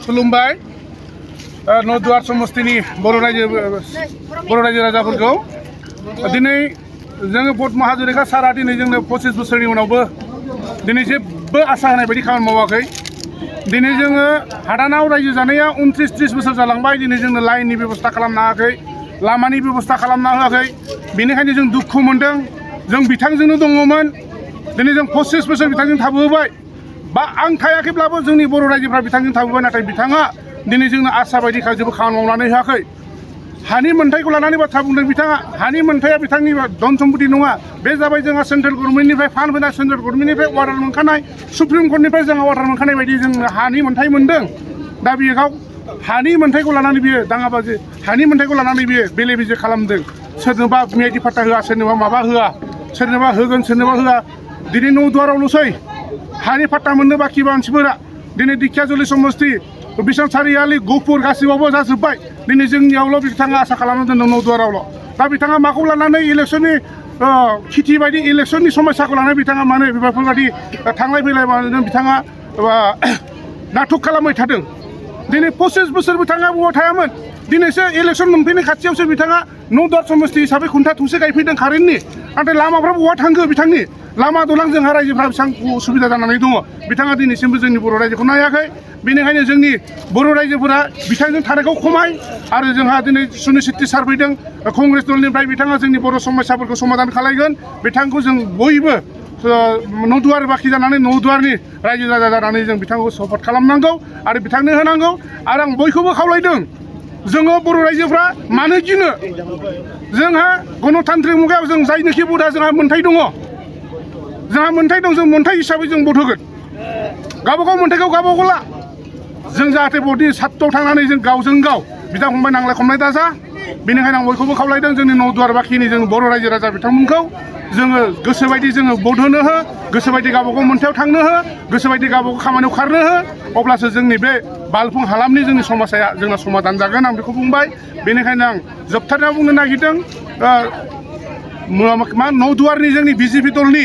खुलुमबाय नौदुवार समस्तिनि बर' रायजो राजाफोरखौ दिनै जोङो भट महाजरिका सारा दिनै जोंनो 25 बोसोरनि उनावबो दिनै जेबो आसा होनाय बायदि खामानि मावाखै। दिनै जोङो हादानाव रायजो जानाया 29-30 बोसोर जालांबाय। दिनै जोंनो लाइननि बेबस्था खालामनो हायाखै, लामानि बेबस्था खालामना होआखै। बेनिखायनो जों दुखु मोनदों। जों बिथांजोंनो दङमोन। दिनै जों 25 बोसोर बिथांजों थाबोबाय बा आं थायाखैब्लाबो जोंनि बर' रायजोफ्रा बिथांजों थाबोबाय। नाथाय बिथाङा दिनै जोंनो आसा बायदि जेबो खामानि मावनानै होआखै। हानि मोन्थायखौ लानानै बाथ्रा बुंदों बिथाङा। हानि मोन्थाया बिथांनि धन सम्पति नङा। बे जाबाय जोंहा सेन्ट्रेल गभर्नमेन्टनिफ्राय फान्ड होनाय, सेन्ट्रेल गभर्नमेन्टनिफ्राय अर्डार मोनखानाय, सुप्रिम कर्टनिफ्राय जोंहा अर्डार मोनखानाय बायदि जों हानि मोन्थाय मोन्दों। दा बेयाव हानि मोन्थायखौ लानानै बियो दाङाबाजि, हानि मोन्थायखौ लानानै बियो बेले बेजे खालामदों। सोरनोबा मियादि फाट्टा होआ, सोरनोबा माबा होआ, सोरनोबा होगोन सोरनोबा होआ। दिनै नौदुवारावल'सै हानि फाट्टा मोननो बाखि मानसिफोरा। दिनै दिखियाजुलि समस्ति, बिसान सारियालि, गहपुर गासिबावबो जाजोब्बाय। दिनै जोंनियावल' बिथाङा आसा खालामना दोनदों नौदुवारावल'। दा बिथाङा माखौ लानानै इलेक्सननि खेथि बायदि इलेक्सननि समस्याखौ लानानै बिथाङा मानो बेफोरबायदि थांलाय फैलाय मानो बिथाङा नाटक खालामबाय थादों। दिनै 25 बोसोर बिथाङा बबाव थायामोन। दिनैसो इलेक्सन मोनफैनाय खाथियावसो बिथाङा नौदुवार समस्ति हिसाबै खुन्था थंसे गायफैदों कारेन्टनि। नाथाय लामाफ्रा बहा थांखो बिथांनि? लामा दलां जोंहा रायजोफ्रा बेसेबां उसुबिदा जानानै दङ। बिथाङा दिनैसिमबो जोंनि बर' रायजोखौ नायाखै। बेनिखायनो जोंनि बर' रायजोफोरा बिथांजों थानायखौ खमाय। आरो जोंहा दिनै सुनिश्चिति सारफैदों कंग्रेस दलनिफ्राय बिथाङा जोंनि बर' समस्याफोरखौ समाधान खालामगोन। बिथांखौ जों बयबो नौदुवार बाखि जानानै नौदुवारनि रायजो राजा जानानै जों बिथांखौ सापर्ट खालामनांगौ आरो बिथांनो होनांगौ। आरो आं बयखौबो खावलायदों, जोङो बर' रायजोफ्रा मानो गिनो? जोंहा गणतान्त्रिक मुगायाव जों जायनोखि बुदा जोंहा मोन्थाय दङ। जोंहा मोन्थाय दं, जों मोन्थाय हिसाबै जों भट होगोन। गावबागाव मोन्थायखौ गावबागाव ला। जों जाहाथे भटनि सार्टआव थांनानै जों गावजों गाव बिदा फंबाय नांलाय खमलाय दाजा। बेनिखायनो आं बयखौबो खावलायदों जोंनि नौदुवार बाखिनि जों बर' रायजो राजा बिथांमोनखौ जोङो गोसोबायदि जोङो भट होनो हो, गोसोबायदि गावबागाव मोन्थायाव थांनो हो, गोसोबायदि गावबागाव खामानियाव खारनो हो। अब्लासो जोंनि बे बालफुं हालामनि जोंनि समस्या जोंना समाधान जागोन। आं बेखौ बुंबाय। बेनिखायनो आं जोबथारनायाव बुंनो नागिरदों नौदुवारनि जोंनि बिजेपि दलनि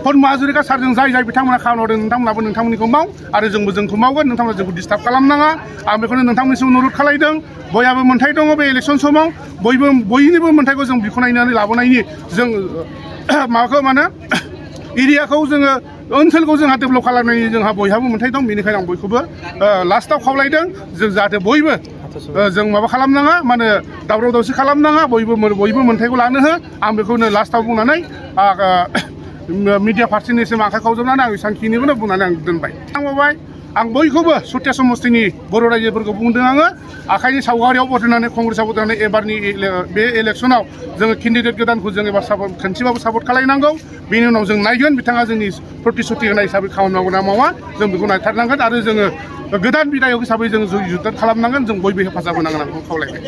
भट महाजरिका सारजों जाय बिथांमोना खामानि मावदों नोंथांमोनाबो नोंथांमोननिखौ माव आरो जोंबो जोंखौ मावगोन। नोंथांमोना जोंखौ डिस्टार्ब खालामनाङा। आं बेखौनो नोंथांमोननिसिम अनुरद खालामदों। बयहाबो मोन्थाय दङ बे इलेक्सन समाव। बयनिबो मोन्थायखौ जों बिख'नायनानै लाबोनायनि जों माबाखौ माने एरियाखौ जोङो ओनसोलखौ जोंहा डेभेलप खालामनायनि जोंहा बयहाबो मोन्थाय दं। बेनिखायनो आं बयखौबो लास्टआव खावलायदों जों जाहाथे बयबो जों माबा खालामनाङा, माने दावराव दावसि खालामनाङा। बयबो मोन्थायखौ लानो हो। आं बेखौनो लास्टआव बुंनानै मिडिया पार्सननिसिम आखाइ खावजोबनानै आं एसांखिनिखौनो बुंनानै आं दोनबाय। आं बयखौबो सुथिया समस्तिनि बर' रायजोफोरखौ बुंदों आङो आखाइनि सावगारियाव भट होनानै कंग्रेसआव भट होनानै एबारनि बे इलेक्सनाव जोङो केन्डिडेट गोदानखौ जों एबार खनसेबाबो सापर्ट खालामनांगौ। बेनि उनाव जों नायगोन बिथाङा जोंनि प्रतिश्रुति होनाय हिसाबै खामानि मावगोन ना मावा। जों बेखौ नायथारनांगोन आरो जोङो गोदान बिधायक हिसाबै जों जुजिथाय खालामनांगोन। जों बयबो हेफाजाब होनांगोन आं बेखौ खावलायबाय।